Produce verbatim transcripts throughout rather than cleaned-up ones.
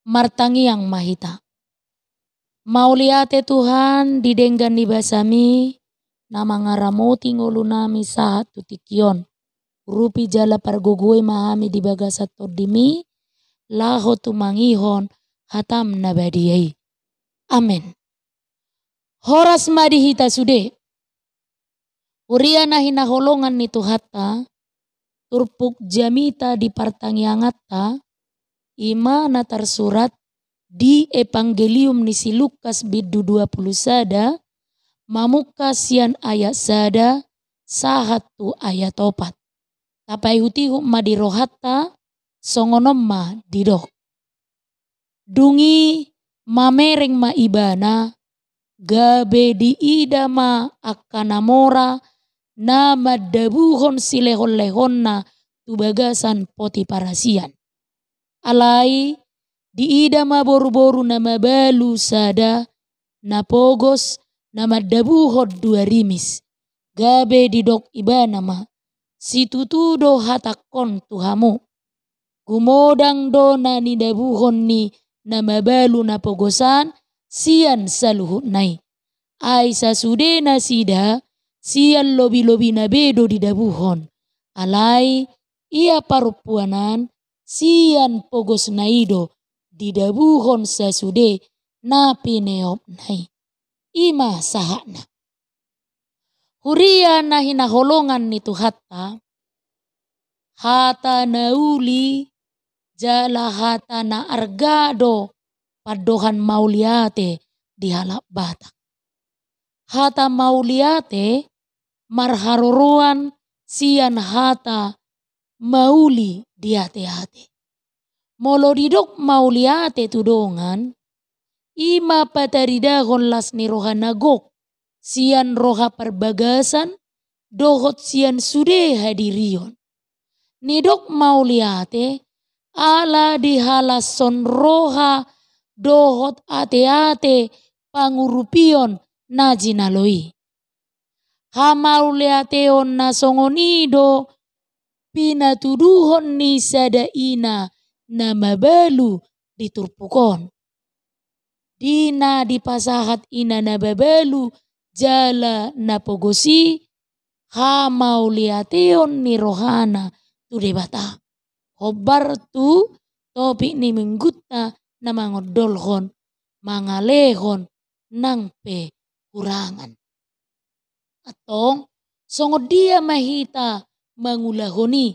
Martangiang ma hita. Mauliate Tuhan, di denggan ni basaMi, na mangaramoti ngolunami sahat tu tingki on. Urupi jala pargogoi ma hami di bagasan TondiMi, laho tumangihon hataM na badia i. Amen. Horas ma di hita sude. Huria na hinaholongan ni Tuhanta, turpuk jamita di partangianganta, i ma na tarsurat di Evangelium ni si Lukas bindu dua pulu sada, mamungka sian ayat sada sahat tu ayat opat. Tapaihut-ihut ma di rohanta, songon on ma didok. Dung i mamereng ma ibana, gabe diida ma angka na mora na mandabuhon silehon-lehonna tu bagasan poti parasian. Alai diida ma boru-boru na mabalu sada na pogos na mandabuhon dua rimis, gabe didok ibana ma, situtu do hatangkon tu hamu. Gumodang do na nidabuhon ni na mabalu na pogos an sian saluhutna i. Ai sasude nasida sian lobi-lobina be do didabuhon. Alai ia parompuan an sian pogosna i do didabuhon sasude na pineopna i. I ma sahatna. Huria na hinaholongan ni Tuhanta, hata na uli jala hata na arga do pandohan mauliate di halak Batak. Hata mauliate marharoroan sian hata mauli di ate-ate. Molo didok mauliate tu dongan, i ma pataridahon las ni roha na gok, sian roha parbagasan, dohot sian sude hadirion. Nidok mauliate, ala dihalashon roha dohot ate-ate pangurupion na jinalo i. Hamauliateon na songon i do pinatuduhon ni sada ina na mabalu di turpuk on. Di na dipasahat ina na mabalu jala na pogos i, hamauliateon ni rohana tu Debata. Hombar tu topik ni minggunta na mangondolhon, mangalehon nang pe hurangan. Antong, songon dia ma hita mangulahon i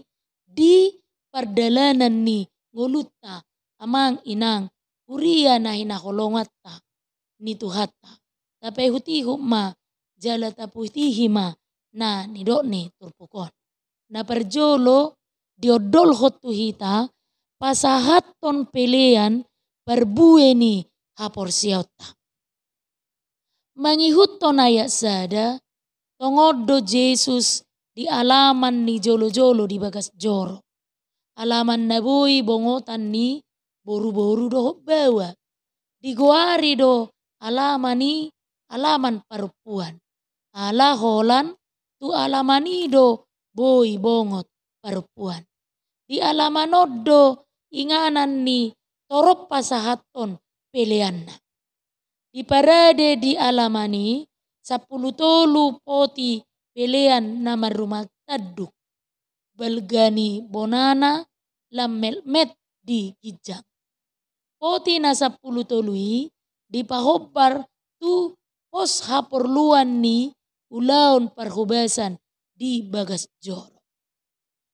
di pardalanan ni ngolunta, amang inang, huria na hinaholonganta ni Tuhanta. Tapaihut-ihut ma, jala taputihi ma na nidok ni turpuk on. Na parjolo diondolhon tu hita, pasahathon pelean parbue ni haporseaonta. Mangihuthon ayat sada, tongon do Jesus di alaman ni jolo-jolo di bagas joro. Alaman na boi bongotan ni boru-boru dohot baoa. Digoari do alaman i alaman parompuan. Ala holan tu alaman i do boi bongot parompuan. Di alaman on do inganan ni torop pasahathon peleanna. Diparade di alaman i sampulu tolu poti pelean na marrumah tanduk, balga ni bonana lam metmet di ginjang. Poti na sampulu tolu i dipahombar tu pos haporluan ni ulaon parhobasan di bagas joro.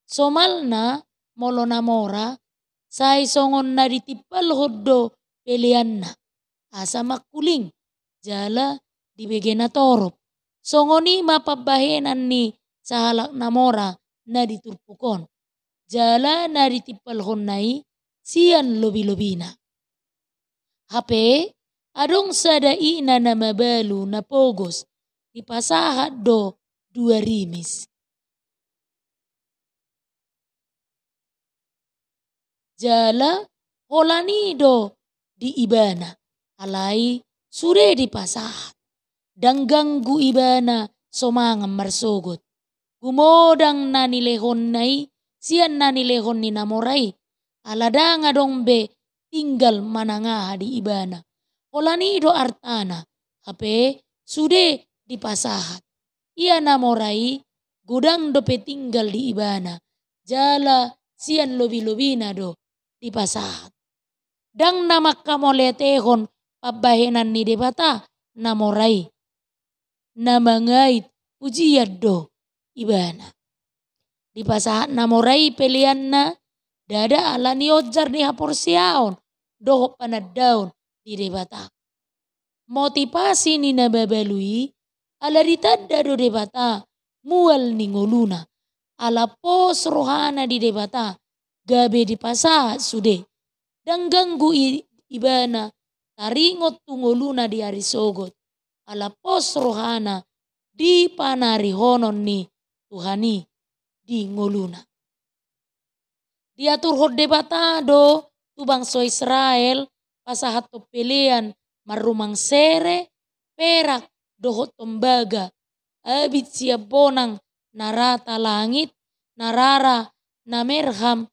Somalna, molo na mora, sai songon na ditimpalhon do peleanna, asa mangkuling, jala dibege na torop. Songon i ma pambahenan ni sahalak na mora na di turpuk on. Jala na ditimpalhonna i sian lobi-lobina. Hape, adong sada ina na mabalu na pogos, dipasahat do dua rimis. Jala holan i do di ibana, alai sude dipasahat. Ndang ganggu ibana so mangan marsogot. Gumodang na nilehonna i sian na nilehon ni na mora i, ala ndang adong be tinggal manang aha di ibana. Holan i do artana, hape sude dipasahat. Ia na mora i godang dope tinggal di ibana, jala sian lobilobina do dipasahat. Ndang na manghamauliatehon pambahenan ni Debata na mora i, na mangait pujian do ibana. Dipasahat na mora i peleanna, ndada ala nionjar ni haporseaon dohot panandaon di Debata. Motivasi ni na mabalu i, ala ditanda do Debata mual ni ngoluna. Ala pos rohana di Debata, gabe dipasahat sude. Ndang ganggu i-, ibana taringot tu ngoluna di ari sogot. Ala pos rohana di panarihonon ni Tuhan i di ngoluna. Diaturhon Debata do tu bangso Israel pasahathon pelean marrumang sere, perak dohot tombaga, abit sian bonang na rata langit, na rara na merham,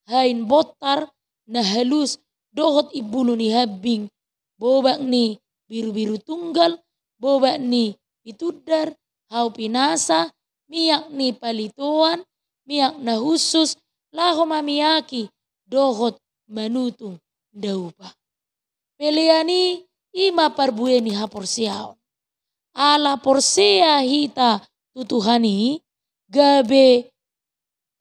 hain bontar, na halus dohot imbulu ni hambing, bobak ni birubiru tunggal, bobak ni pitundar, hau pinasa, miak ni palitoan, miak na hushus, laho mamiaki dohot manutung ndaupa. Pelean i, i ma parbue ni haporseaon. Ala porsea hita tu Tuhan i, gabe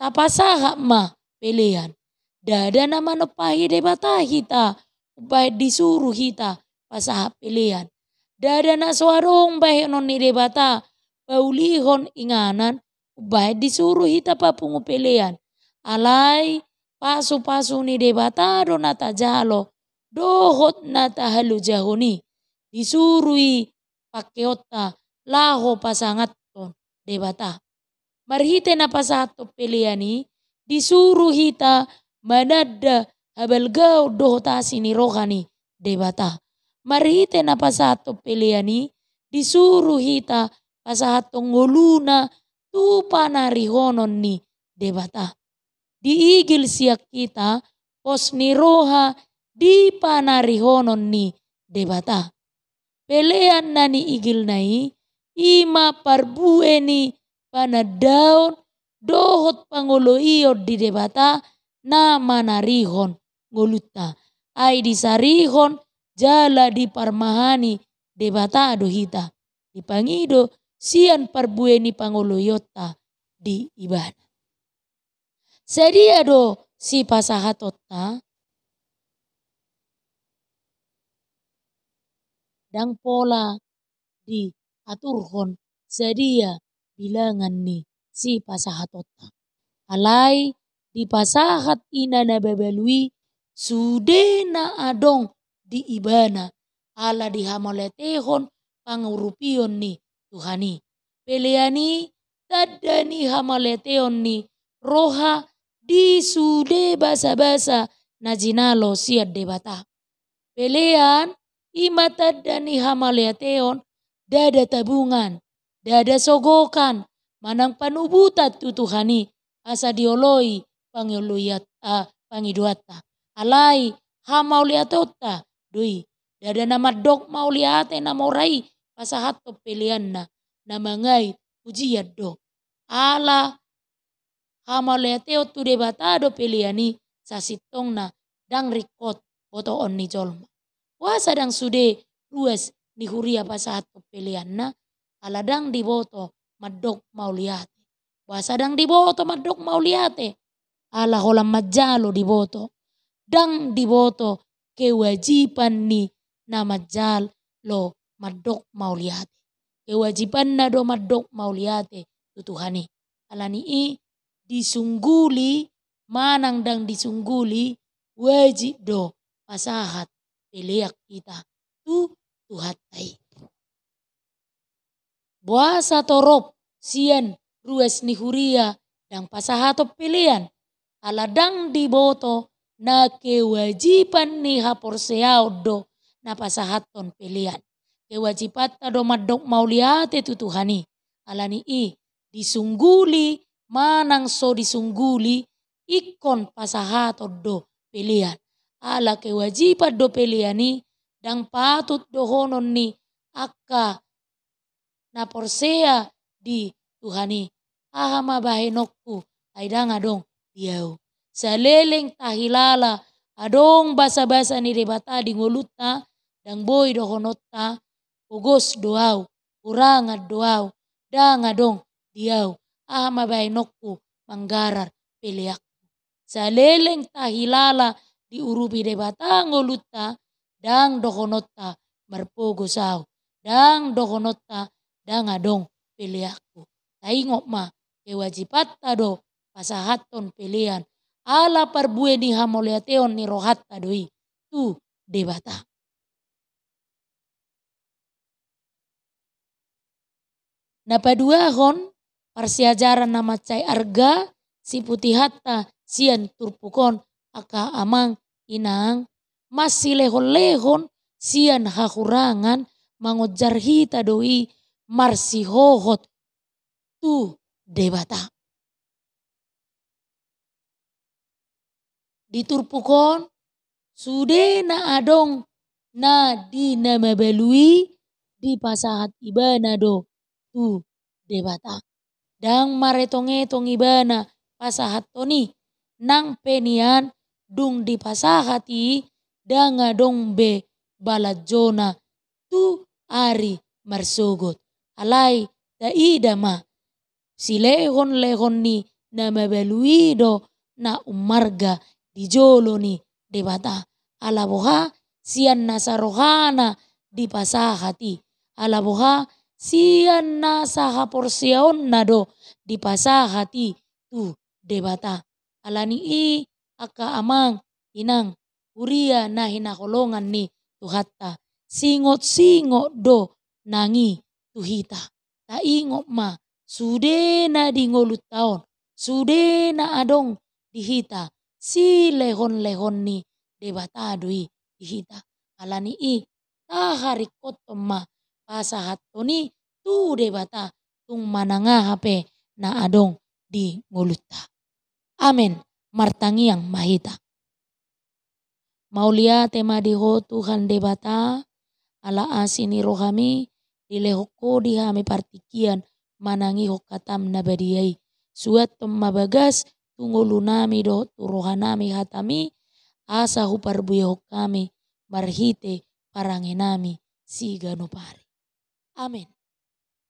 tapasahat ma pelean. Ndada na manompahi Debata hita umbahen disuru hita pasahat pelean. Ndada na so adong bahenon ni Debata paulihon inganan umbahen disuru hita papungu pelean. Alai pasupasu ni Debata do na tajalo dohot na tahalojahon i. Disuru i pangkeonta laho pasangaphon Debata. Marhite na pasahathon pelean i, disuru hita mananda habalgaon dohot asi ni roha ni Debata. Marhite na pasahathon pelean i, disuru hita pasahathon ngoluna tu panarihonon ni Debata. Diigil sian hita pos ni roha di panarihonon ni Debata. Pelean na niigilna i, i ma parbue ni panandaon dohot pangoloion di Debata na manarihon ngolunta. Ai disarihon jala diparmahani Debata do hita. Dipangido sian parbue ni pangoloionta di Ibana. Sadia do sipasahatonta? Ndang pola diaturhon sadia bilangan ni sipasahatonta. Alai dipasahat ina na mabalu i sude na adong di ibana, ala dihamauliatehon pangurupion ni Tuhan i. Pelean i tanda ni hamauliateon ni roha di sude basabasa na jinalo sian Debata. Pelean i ma tanda ni hamauliateon, ndada tabungan, ndada sogokan, manang panubutan tu Tuhan i, asa dioloi pangoloiat-, ah, pangidoanta. Alai hamauliateonta do i, ndada na mandok mauliate na mora i pasahathon peleanna, na mangait pujian do. Ala hamauliateon tu Debata do pelean i, sasintongna ndang ringkot botoon ni jolma. Boasa ndang sude ruas ni huria pasahathon peleanna? Ala ndang diboto mandok mauliate. Boasa ndang diboto mandok mauliate? Ala holan manjalo diboto. Ndang diboto kewajiban ni na manjalo mandok mauliate. Kewajibanna do mandok mauliate tu Tuhan i. Alani i, disungguli manang ndang disungguli, wajib do pasahat pelean hita tu Tuhanta i. Boasa torop sian ruas ni huria ndang pasahathon pelean? Ala ndang diboto na kewajiban ni haporseaon do na pasahathon pelean. Kewajibanta do mandok mauliate tu Tuhan i. Alani i, disungguli manang so disungguli, ingkon pasahaton do pelean. Ala kewajiban do pelean i, ndang patut dohonon ni angka na porsea di Tuhan i. Aha ma bahenonku, ai ndang adong di ahu. Saleleng tahilala adong basabasa ni Debata di ngolunta, ndang boi dohononta, pogos do ahu, hurangan do ahu, ndang adong di ahu. Aha ma bahenonku manggarar peleanku. Saleleng tahilala diurupi Debata ngolunta, ndang dohononta marpogos ahu, ndang dohononta ndang adong peleanku. Taingot ma, kewajibanta do pasahathon pelean, ala parbue ni hamauliateon ni rohanta do i tu Debata. Na paduahon, parsiajaran na mansai arga siputihonta sian turpuk on, angka amang inang, mansilehonlehon sian hahurangan mangonjar hita do i marsihohot tu Debata. Di turpuk on, sude na adong na di na mabalu i dipasahat ibana do tu Debata. Ndang maretongetong ibana pasahathon i, nang pe nian dung dipasahat i, ndang adong be balanjona tu ari marsogot. Alai taida ma, silehonlehon ni na mabalu i do na umarga di jolo ni Debata. Ala boha? Sian nasa rohana dipasahat i. Ala boha? Sian nasa haporseaonna do dipasahat i tu Debata. Ala ni i, angka amang inang, huria na hinaholongan ni Tuhanta, singot-singot do nang i tu hita. Taingot ma, sude na di ngolunta on, sude na adong di hita, silehonlehon ni Debata do i di hita. Ala ni i, taharingkothon ma pasahathon i tu Debata, tung manang aha pe na adong di ngolunta. Amen. Martangiang ma hita. Mauliate ma di Ho Tuhan Debata, ala asi ni roham i, dilehon Ho di hami partingkian manangihon hataM na badia i. Suanhon ma bagas tu ngolunami dohot tu rohanami hataMi, asa huparbuehon hami marhite parangenami siganup ari. Amen.